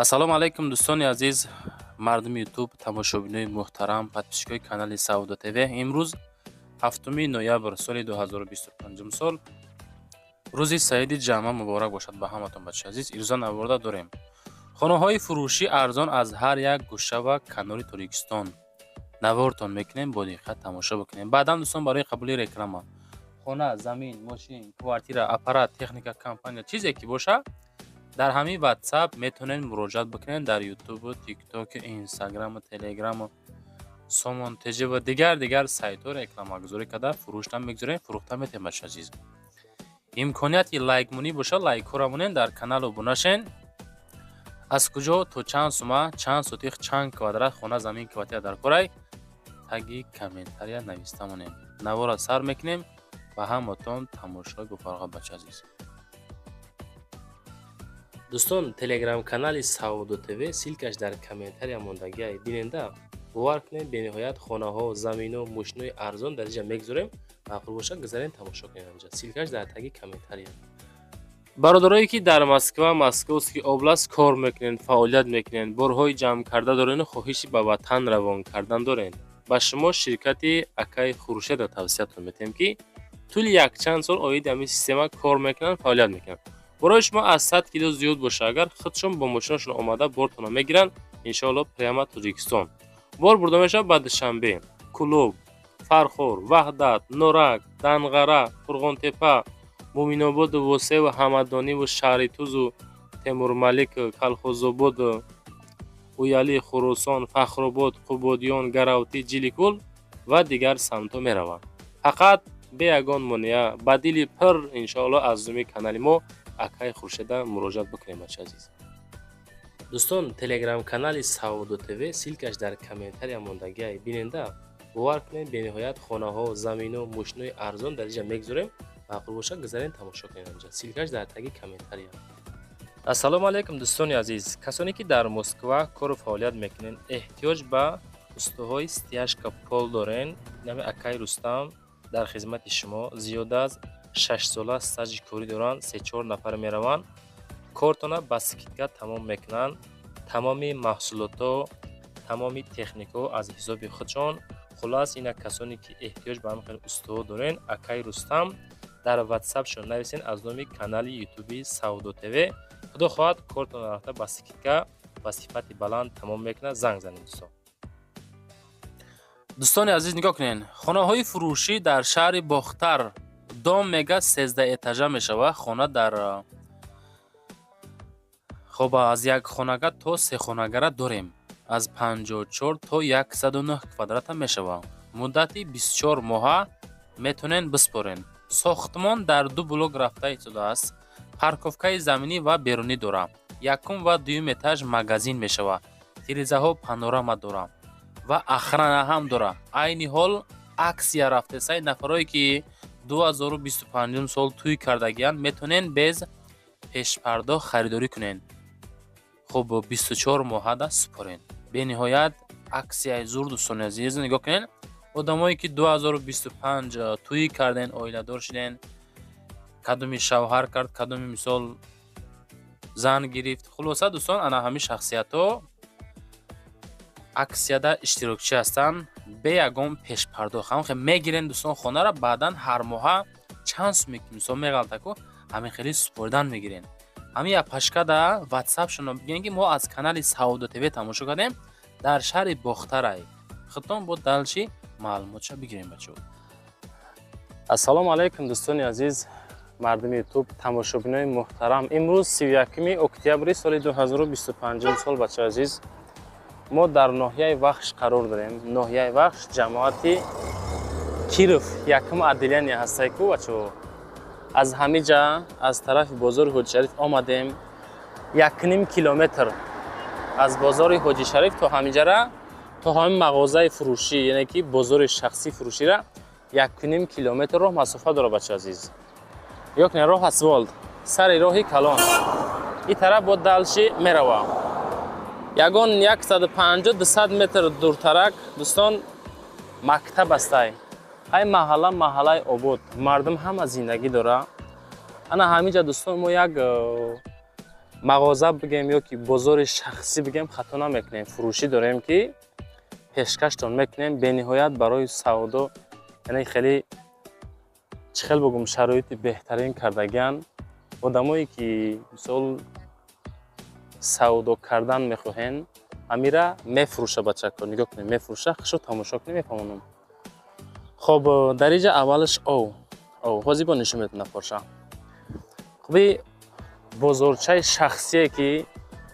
Ассалому алайкум, дӯстони азиз, мардуми Ютуб, тамошобинои муҳтарам, подписчикои канали Савдо ТВ. Имрӯз 7 ноябр соли 2025 сол, рӯзи саиди ҷамъа муборак бошад ба ҳаматон, бачаи азиз. Ирӯза наворда дорем хонаҳои фурӯшӣ арзон аз ҳар як гӯша ва канори Тоҷикистон. Навортон мекунем, бо диққат тамошо бикунем. Баъдан, дӯстон, барои қабули реклама, хона, замин, мошин, квартира, аппарат, техника, компания, чизе ки боша, дар ҳамин Ватсап метавонед муроҷиат бикунед. Дар Ютубу Тиктоку Инстаграму Телеграму Сомон ТЖ ва дигар дигар сайтҳо рекламагузорӣ карда, фурӯштан мегузорем, фурӯхта метавонем. Бачаи азиз, имконияти лайкмонӣ боша, лайкҳоро монед, дар канал обуна шен. Аз куҷо то чанд сума, чанд сотих, чанд квадрат хона, замин, квартира дар корай, таги комментария нависта монем. Навора сар мекунем, ба ҳаматон тамошои бофарғат, бачаи азиз. Дӯстон, телеграм-канали Савдо ТВ, ссылкаш дар комментария мондагиай, биненда. Бовар кунед, бениҳоят хонаҳо, замино, мошинои арзон дар инҷа мегузорем. Маъқул бошад, гузарен, тамошо кунед анҷа, ссылкаш дар таги комментария. Бародарое ки дар Москва, Московский область кор мекунед, фаъолият мекунед, борҳои ҷамъ карда дорену хоҳиши ба ватан равон кардан доред, ба шумо ширкати акаи Хуршеда тавсиятон метиҳем, ки тӯли якчанд сол оиди ҳамин система кор мекунанд, фаъолият мекунанд. Борои шумо аз 100 кило зиёд боша агар, худшон бо мошинашон омада, бортонро мегиранд. Иншоалло, прямо Тоҷикистон бор бурда мешавад, ба Душанбе, Кӯлоб, Фархор, Ваҳдат, Норак, Данғара, Қурғонтепа, Муъминободу Восеву Ҳамадониву Шаҳритузу Темурмалик, Калхозободу Уяли, Хуросон, Фахробод, Қубодиён, Гаравтӣ, Ҷиликул ва дигар самтҳо мераванд. Фақат бе ягон монеа, ба дили пир, иншоалло, аз номи канали мо акаи Хуршеда муроҷиат бикунем, бачаи азиз. Дӯстон, телеграм-канали Савдо ТВ, ссылкаш дар комментария мондагиай, биненда. Бовар кунед, бениҳоят хонаҳо, замино, мошинои арзон дар инҷа мегузорем. Маъқул бошад, гузарен, тамошо кунед анҷа, ссылкаш дар таги комментария. Ассалому алайкум, дӯстони азиз, касоне ки дар Москва кору фаъолият мекунед, эҳтиёҷ ба устоҳои стяжка пол дорен, нами акаи Рустам дар хизмати шумо. Зиёда аз 6 сола стажи корӣ доранд. Се-чор нафар мераванд, кортона ба скидка тамом мекунанд. Тамоми маҳсулотҳо, тамоми техникаҳо аз ҳисоби худшон. Хуллас, инак, касоне ки эҳтиёҷ ба ҳамин хел устоҳо дорен, акаи Рустам дар Ватсапшон нависен аз номи канали Ютуби Савдо ТВ. Худо хоҳад, кортона рафта, ба скидка, ба сифати баланд тамом мекунад. Занг занед, дӯстон. Дӯстони азиз, нигоҳ кунед, хонаҳои фурӯшӣ дар шаҳри Бохтар. Дом мега 13 этажа мешавад хона. Дар хоб, аз як хонага то се хонагара дорем, аз 54 то 109 квадрата мешавад. Муддати 24 моҳа метавонед биспорен. Сохтмон дар ду блок рафта истодааст, парковкаи заминӣ ва берунӣ дорад. Якум ва дуюм этаж магазин мешавад, тирезаҳо панорама дорад ва охрана ҳам дорад. Айни ҳол акция рафтесай. Нафарое ки 2025 сол тӯй кардагианд, метавонед без пешпардохт харидорӣ кунед. Хуб, 24 моҳада супоред. Бениҳоят акцияи зур, дӯстони азиз, нигоҳ кунед. Одамое ки 2025 тӯй карден, оиладор шуден, кадоми шавҳар кард, кадоми, мисол, зан гирифт, хулоса, дӯстон, ана ҳамин шахсиятҳо акцияда иштирокчӣ ҳастанд. Бе ягон пешпардохт ҳамхе мегирен, дӯстон, хонара. Баъдан ҳар моҳа чанд суме ки, мисол, меғалтаку, ҳамин хели супоридан мегирен. Ҳамин япашкада Ватсапшонро бигӯен, ки мо аз канали Савдо ТВ тамошо кардем, дар шаҳри Бохтарай. Худтон бо дальше маълумотша бигирем, бачаҳо. Ассалому алайкум, дӯстони азиз, мардуми Ютуб, тамошобинои муҳтарам. Имрӯз 31 октябри соли 2025 сол, бачаи азиз, мо дар ноҳияи Вахш қарор дорем. Ноҳияи Вахш, ҷамоати Киров, якум отделение ҳастай ку, бачаҳо. Аз ҳамин ҷа, аз тарафи бозори Ҳоҷишариф омадем, 1,5 километр аз бозори Ҳоҷишариф то ҳаминҷара, то ҳамин мағозаи фурӯшӣ, яъне ки бозори шахсии фурӯшира, 1,5 километр роҳ масофа дорад, бача азиз. Нигоҳ кунед, роҳ асфалт, сари роҳи калон. Ин тараф бо дальше мерава, ягон 150-200 метр дуртарак, дӯстон, мактаб астай. Ай маҳалла маҳаллаи обод, мардум ҳама зиндагӣ дора. Ана ҳаминҷа, дӯстон, мо як Мағоза бигем ё ки бозори шахсӣ бигем, хато намекунем. Фурӯшӣ дорем, ки пешкаштон мекунем. Бениҳоят барои савдо, яъне хеле, чӣ хел бигӯм, шароити беҳтарин кардагиан. Одамое ки, мисол, савдо кардан мехоҳен, амира мефурӯша. Бачако, нигоҳ кунем, мефурӯша. Хушо тамошо кунем, мефаҳмонам. Хоб, дар инҷа аввалаш ов ҳозир бо нишон метона порша. Хуби бозорчаи шахсие, ки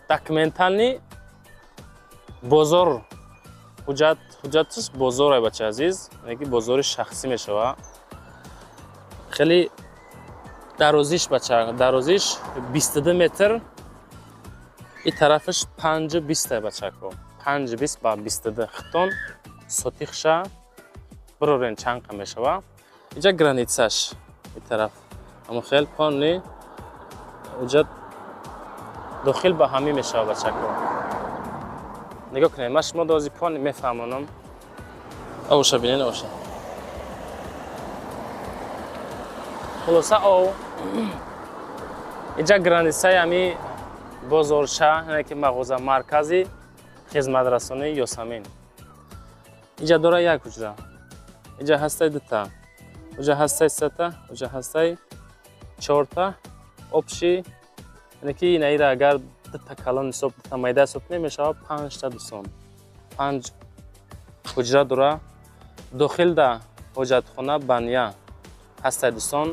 документальный бозор, ҳуҷҷатш бозоре, бача азиз, яъне ки бозори шахсӣ мешава. Хеле дарозиш, бача, дарозиш 22 метр, и тарафаш 5,20, бачако, 5,20 ба 22. Хитон сотихша бирорен, чанқа мешава. Инҷа границаш и тараф амо хел пони ҳуҷҷат дохил ба ҳамин мешава. Бачако, нигоҳ кунед, ман шумо дози пони мефаҳмонам. Оша бинен, оша. Хулоса, ов инҷа границаи ҳами бозорча, яъне ки мағоза, маркази хизматрасонии Ёсамин. Инҷа дора як ҳуҷра, инҷа ҳастай дута, уҷа ҳастай сета, уҷа ҳастай чорта. Общий, яъне ки инаира агар дута калон ҳисоб, дута майда ҳисоб кунем, мешавад панҷта. Дӯстон, панҷ ҳуҷра дора, дохил да ҳоҷатхона, баня ҳастай, дӯстон.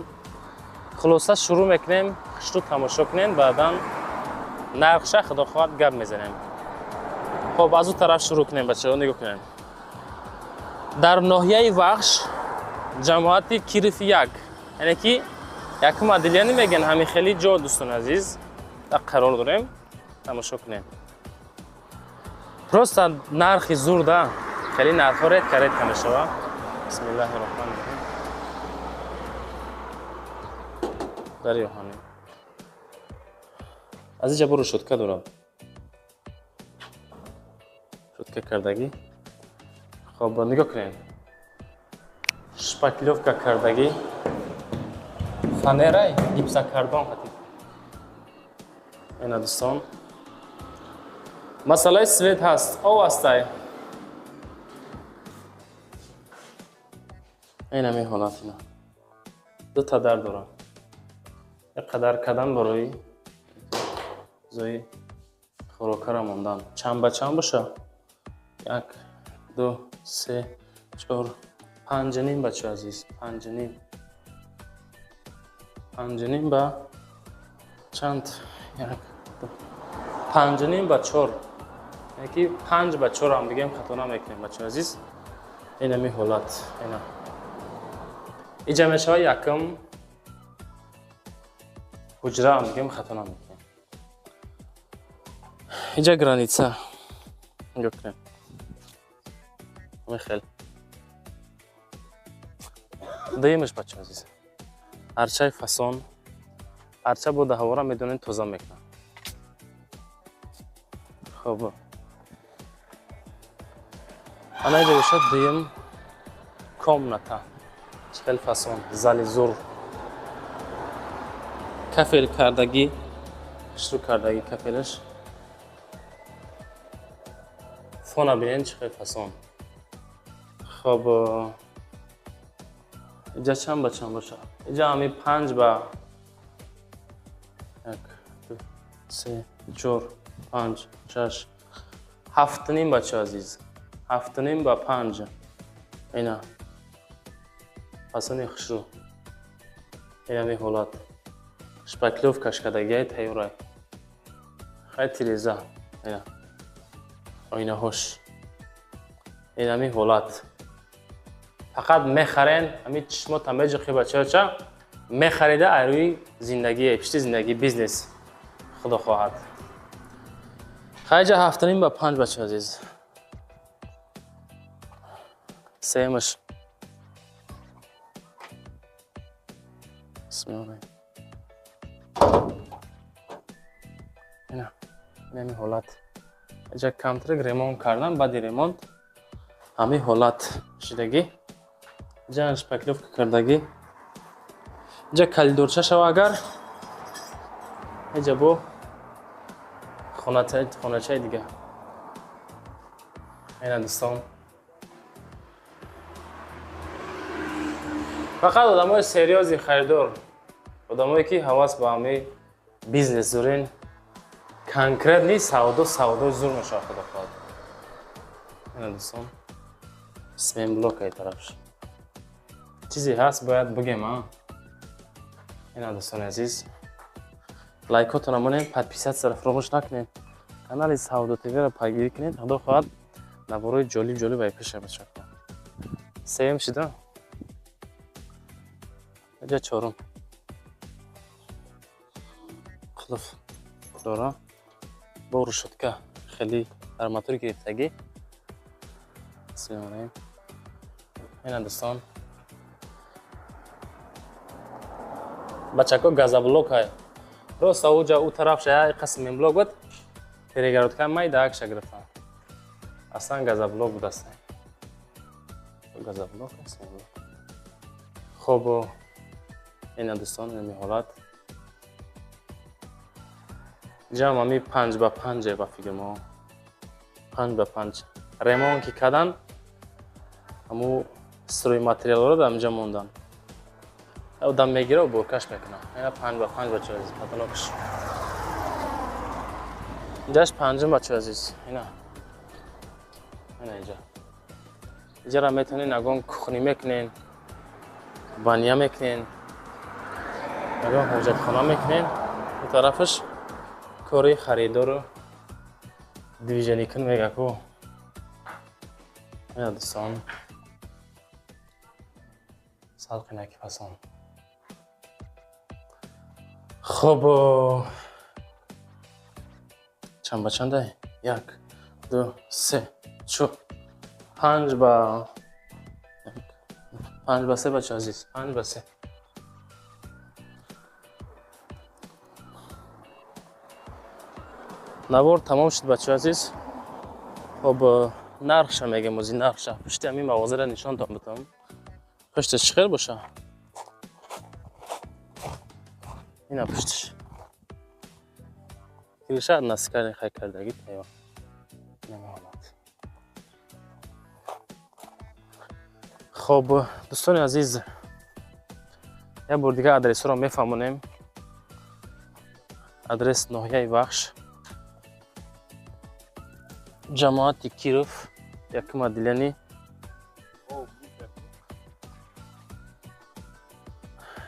Хулоса, шурӯъ мекунем. Хушрӯ тамошо кунем, баъдан нархша, худо хоҳад, гап мезанем. Хоб, аз ӯ тараф шурӯъ кунем, бачаҳо. Нигоҳ кунем, дар ноҳияи Вахш, ҷамоати Кирифи як, яъне ки якум отделение мегӯян ҳамин хели ҷо. Дӯстони азиз, дар қарор дорем, тамошо кунем. Просто нархи зурда, хеле нархҳо редко редко мешава. Бисмиллаҳи роҳмани роҳим. Дар ёҳанӣ аз инҷа боро шотка дорад, шотка кардагӣ. Хоб, нигоҳ кунед, шпаклёвка кардагӣ, фанерай гипсокартон қатӣ. Ина, дӯстон, масъалаи свет ҳаст, ов ҳастай. Инами ҳолат, ина дута дар дорад, як қадар кадан барои зои хӯрокара мондан. Чанд ба чанд боша? Як, ду, се, чор, панҷу ним, бачо азиз, панҷу ним, панҷу ним ба чанд? Як, ду, 5,5 ба 4, яъне ки 5 ба 4 ҳам бигем, хато намекунем, бачо азиз. Инами ҳолат, ина иҷа мешава якум ҳуҷра ҳам бигем, хато намекунем. Инҷа граница, нигоҳ кунем, хел дуюмаш, бачо азиз, арчаи фасон. Арча бо даҳвора медонем, тоза мекунад. Хоб, ана иҷа бошад дуюм комната. Хел фасон, зали зур, кафел кардагӣ, хушрӯ кардагӣ кафелаш. Фона бинен, чӣ хел фасон. Хоб, иҷа чанд ба чанд бошад? Иҷа ҳами панҷ ба як, ду, се, чор, панҷ, шаш, 7,5, бачо азиз, 7,5 ба 5. Ина фасони хушрӯ, инами ҳолат, шпаклёвкаш кардагиай, тайёрай. Хай, тиреза, ина оинаҳош, инами ҳолат. Фақат мехарен, ҳами чишмота меҷиқи, бачаоча, мехарида айрӯи зиндагие, пишти зиндагӣ, бизнес, худо хоҳад. Хайҷа 7,5 ба 5, бача азиз. Сеюмаш, бисмиллоҳ. Ина инами ҳолат, иҷа камтарак ремонт кардан, баъди ремонт ҳамин ҳолат шидагӣ. Иҷа шпаклёвка кардагӣ. Иҷа калидорча шава агар, иҷа бо Хоначаи дига. Ина дӯстон. Фақат одамои серьёзный харидор, одамое ки ҳавас ба ҳамаи бизнес дорен, конкретный савдо, савдои зур мешавад, худо хоҳад. Ина дӯстон, цементблок ай тарафш. Чизе ҳаст, бояд бигем, а? Ина дӯстони азиз, лайкотона монед, подписаться ро фаромӯш накунед, канали Савдо ТВ-ро пайгирӣ кунед. Худо хоҳад, наворои ҷолиб ҷолиб ай пеша мешавад. Сеюм шида, иҷа чорум. Қулф дора, бо решётка, хеле арматур гирифтагӣ. Бисмиллоҳ. Ина дӯстон, бачако, газоблок ай. Просто уҷа у тараф ша як қисм блок буд, перегородка майда акша гирифтам. Аслан газоблок будаст, газоблок аст. Хоб, ина дӯстон, инами ҳолат. Ҷам ами 5 ба 5, ба фикр мо 5 ба 5. Ремонт ки кардан, ҳаму стройматериалҳоро дар инҷа мондан, одам мегира, уборка ш мекунам. Ина 5 ба 5, бачаҳо азиз, потолок ш. Инҷаш панҷум, бачаҳо азиз. Ина, ина инҷа, инҷара метавонед ягон кухня мекунен, баня мекунен, ягон ҳоҷатхона мекунен. Ин тарафаш кори харидору движение кун мега ку. Ина дӯстон, салқинаки фасон. Хоб, чанд ба чандай? Як, ду, се, чор, 5 ба 5 ба 3, бача азиз, 5 ба 3. Навор тамом шуд, бача азиз. Хоб, нархша мегем ози, нархша. Пушти ҳамин мағозаро нишон дом битам. Пушташ чӣ хел боша? Ина пушташ. Кириша наскари хай кардагӣ тайёр. Ина. Хоб, дӯстони азиз, як бор дигар адресҳоро мефаҳмонем. Адрес: ноҳияи Вахш, ҷамоати Киров, якум отделение.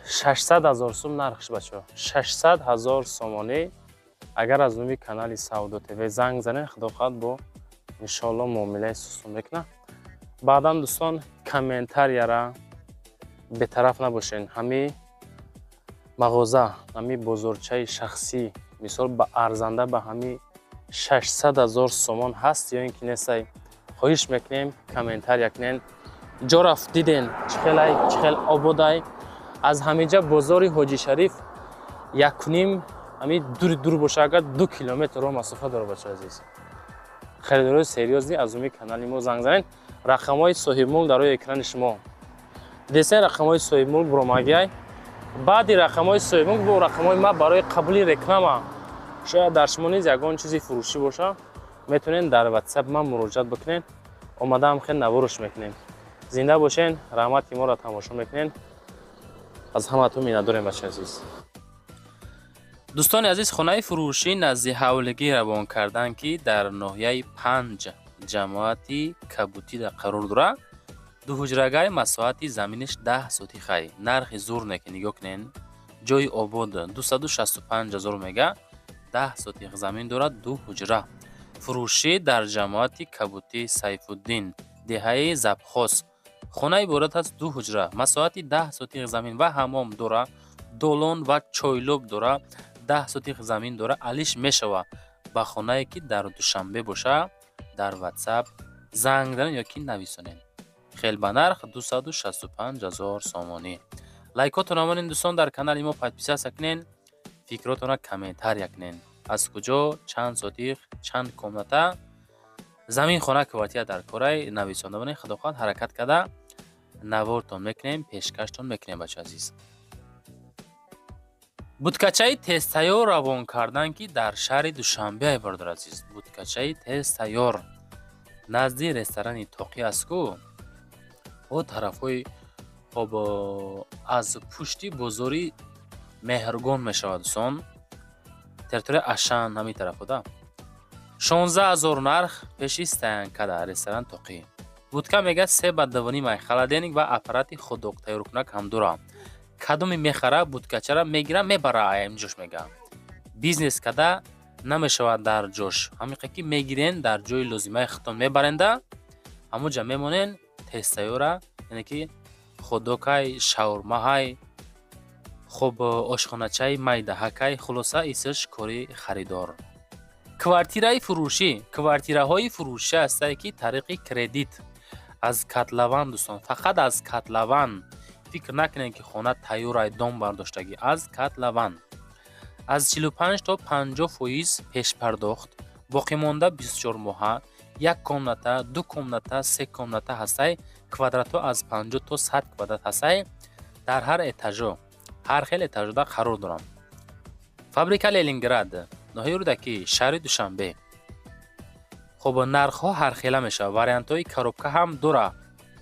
600 000 сум нархш, бачаҳо, 600 000 сомонӣ. Агар аз номи канали Савдо ТВ занг занед, худо хоҳад, бо иншоалло муомилаи сустун мекунад. Баъдан, дӯстон, комментария ра бетараф набошед. Ҳами мағоза, ҳами бозорчаи шахсӣ, мисол, ба арзанда ба ҳами 600 000 сомон ҳаст ё ин ки нестай, хоҳиш мекунем, комментария кунен. Ҷо рафт диден, чӣ хелай, чӣ хел ободай. Аз ҳаминҷа бозори Ҳоҷи Шариф якуним, ҳами дури дур боша агар, 2 километр роҳ масофа дорад. Бача азиз, харидорои серьёзный аз рӯи канали мо занг занед. Рақамҳои соҳибмулк дар рӯи экрани шумо десен, рақамҳои соҳибмулк буромагиай. Баъди рақамҳои соҳибмулк бо рақамҳои ма барои қабули реклама. Шояд дар шумо низ ягон чизи фурӯшӣ боша, метавонед дар ватсап ман муроҷиат бикунед, омадаам хел наворш мекунем. Зинда бошен, раҳмат, ки моро тамошо мекунед. Аз ҳаматон миннатдорем, бача азиз. Дӯстони азиз, хонаи фурӯшӣ назди ҳавлигӣ равон кардан, ки дар ноҳияи Панҷ, ҷамоати Кабутида қарор дорад. Дуҳуҷрагай, масоҳати заминиш 10 сотихай. Нархи зур не ки, нигоҳ кунен, ҷои обод, 265 000 мега. 10 сотих замин дорад, ду ҳуҷра. Фурӯшӣ дар ҷамоати Кабутӣ, Сайфуддин, деҳаи Забхос. Хона иборат аз ду ҳуҷра, масоҳати 10 сотих замин ва ҳаммом дора, долон ва чойлоб дора, 10 сотих замин дора, алиш мешавад. Ба хонае ки дар Душанбе боша, дар ватсап занг занед ё ки нависонед. Хел ба нарх, 265 000 сомонӣ. Лайкотонро монед, дӯстон, дар канали мо подписаться кунед, фикротонро комментария кунед. Аз куҷо, чанд сотих, чанд комната замин, хона, квартира дар корай, нависонда монед. Худо хоҳад, ҳаракат карда навортон мекунем, пешкаштон мекунем, бача азиз. Будкачаи тезтайёр равон кардан, ки дар шаҳри Душанбе, ай бародар азиз. Будкачаи тезтайёр назди ресторани Тоқӣ аст ку, о тарафҳои, хоб, аз пушти бозори Меҳргон мешавад, дӯстон, территорияи Ашан ҳамин тарафода. 16 000 нарх, пеши стоянкада ресторан Тоқӣ. Будка мегӯяд 3 ба 2,5 ай, холодильник ва аппарати хот-дог тайёркунак ҳам дора. Кадоме мехара, будкачара мегира, мебара, ҷош мега. Бизнес када намешавад дар ҷош. Ҳамиқа ки мегирен, дар ҷои лозимаи худтон мебаренда, ҳамонҷа мемонен тезтайёра, яъне ки хот-догай, шаурмаҳай, хоб, ошхоначаи майдаҳакай, хулоса, исш кори харидор. Квартираи фурӯшӣ, квартираҳои фурӯшӣ ҳастае, ки тариқи кредит аз котлован, дӯстон, фақат аз котлован. Фикр накунед, ки хона тайёрай, дом бардоштагӣ. Аз котлован аз 45 то 50% пешпардохт, боқимонда 24 моҳа. Як комната, ду комната, се комната ҳастай, квадратҳо аз 50 то 100 квадрат ҳастай. Дар ҳар этажо, ҳар хел этажода қарор дорам. Фабрика Ленинград, ноҳияи Рӯдакӣ, шаҳри Душанбе. Хоб, нархҳо ҳархела мешавад, вариантҳои коробка ҳам дора,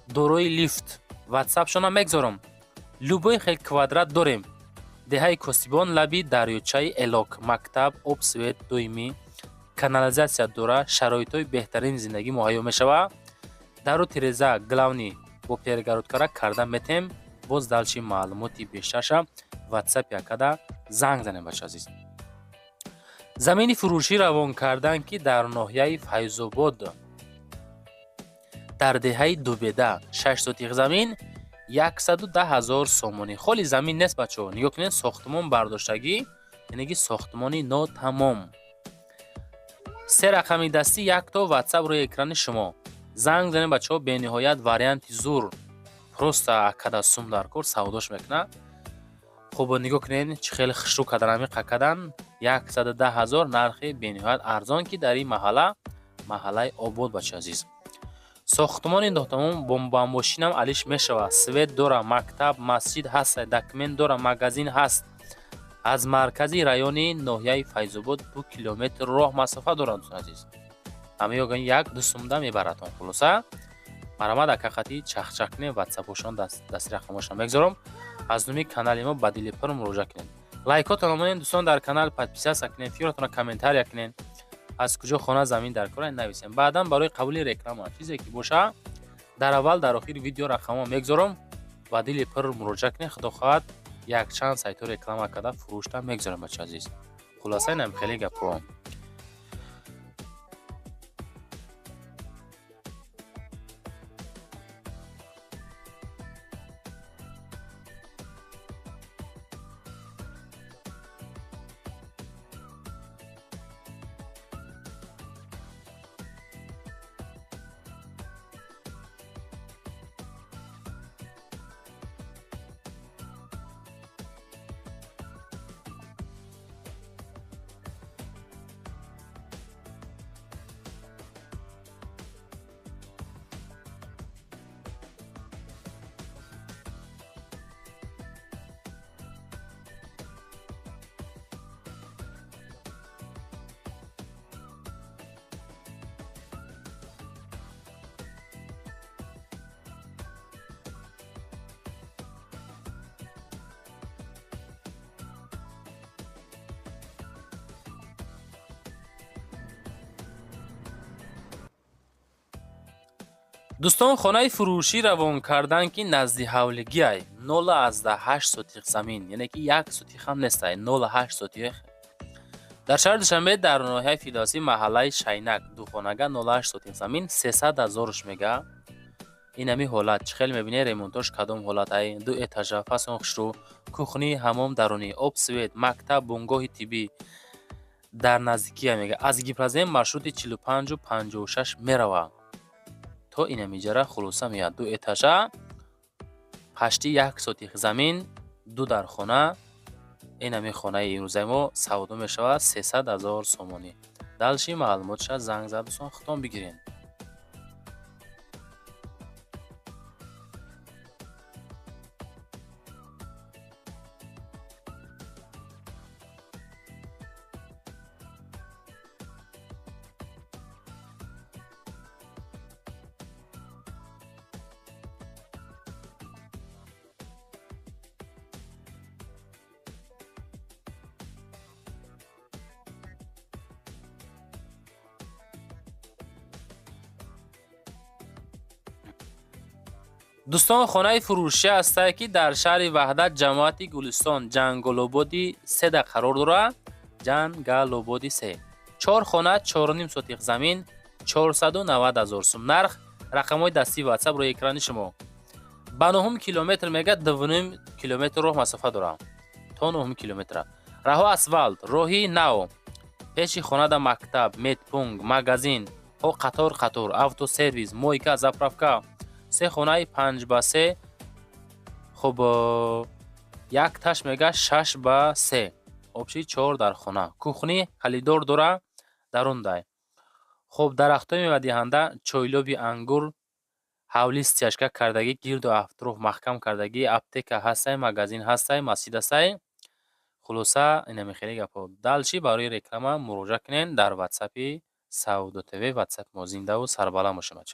дорои лифт. Ватсапшона мегзорам. Любой хел квадрат дорем. Деҳаи Косибон, лаби дарёчаи Элок, мактаб, об, свет доимӣ, канализатсия дора, шароитҳои беҳтарини зиндагӣ муҳайё мешавад. Дару тиреза главный бо перегородкара карда метем. Боз дальше маълумоти бештарша ватсапи акада занг занем, бача азиз. Замини фурӯшӣ равон кардан, ки дар ноҳияи Файзобод, дар деҳаи Дубеда, 6 сотих замин, 110 000 сомонӣ. Холи замин нест, бачаҳо, нигоҳ кунед, сохтмон бардоштагӣ, яъне ки сохтмони нотамом. Се рақами дастӣ, якто ватсап рӯи экрани шумо, занг занед, бачаҳо. Бениҳоят варианти зур, просто акада сум дар кор, савдош мекунад. Хуб, нигоҳ кунед, чӣ хеле хушрӯ кардан, амиқа кардан. 110 000, нархи бениҳоят арзон, ки дар ин маҳалла, маҳаллаи обод, бача азиз. Сохтмони нотамом, ба мошинам алиш мешавад, свет дора, мактаб, масҷид ҳаст, документ дора, магазин ҳаст. Аз маркази райони ноҳияи Файзобод 2 километр роҳ масофа дорад, дӯстон азиз. Ҳамаёган як ду сумда мебарадон. Хулоса, марҳамат, акақати чахчах кунед, ватсапошон дасти рақамошон мегзорам. Аз номи канали мо ба дили пур муроҷиат кунед. Лайкотон монед, дӯстон, дар канал подписаться кунед, фикротонро комментария кунед, аз куҷо хона, замин дар кора нависем. Баъдан барои қабули реклама чизе ки боша, дар аввал, дар охири видео рақамҳо мегзорам, ба дили пур муроҷиат кунед. Худо хоҳад, якчанд сайтҳо реклама карда, фурӯшта мегзорам, бача азиз. Хулоса, инам хеле гапҳо. Дӯстон, хонаи фурӯшӣ равон кардан, ки назди ҳавлигиай, 0,8 сотих замин, яъне ки 1 сотих ҳам нестай, 0,8 сотих, дар шаҳри Душанбе, дар ноҳияи Фирдавсӣ, маҳаллаи Шайнак, духонага, 0,8 сотих замин, 300 000-ш мега. Ин ҳами ҳолат, чӣ хеле мебинед, ремонтош кадом ҳолатай. Ду этажа, фасон хушрӯ, кухни, ҳаммом дарунӣ, об, свет, мактаб, бунгоҳи тиббӣ дар наздикия мега. Аз Гипрозем маршрути 45-у 56 мерава то инамиҷара. Хулоса, меяд ду этажа, пашти 1 сотих замин, ду дархона. Инами хонаи имрӯзаи мо савдо мешавад 300 000 сомонӣ. Дальше маълумотша занг зад, дӯстон, худтон бигиред. Дӯстон, хонаи фурӯшӣ ҳастае, ки дар шаҳри Ваҳдат, ҷамоати Гулистон, Ҷангалободи седа қарор дорад. Ҷангалободи се, чор хона, 4,5 сотих замин, 490 000 сум нарх. Рақамҳои дастии Ватсап рӯи экрани шумо. Ба нуҳум километр мега, 2,5 километр роҳ масофа дорад то нуҳум километра. Раҳо асфалт, роҳи нав. Пеши хонада мактаб, медпункт, магазин ҳо қатор қатор, автосервис, мойка, заправка. Се хонаи 5 ба 3. Хуб, якташ мега 6 ба 3, общий чор дар хона. Кухни, коридор дора дарундай. Хуб, дарахтҳои мевадиҳанда, чойлоби ангур, ҳавли стяжка кардагӣ, гирду атроф маҳкам кардагӣ, аптека ҳастай, магазин ҳастай, масҷид ҳастай. Хулоса, инами хеле гапҳо. Дальше барои реклама муроҷиат кунед дар Ватсапи Савдо ТВ. Ватсап мо. Зиндаву сарбаланд бошед, бача.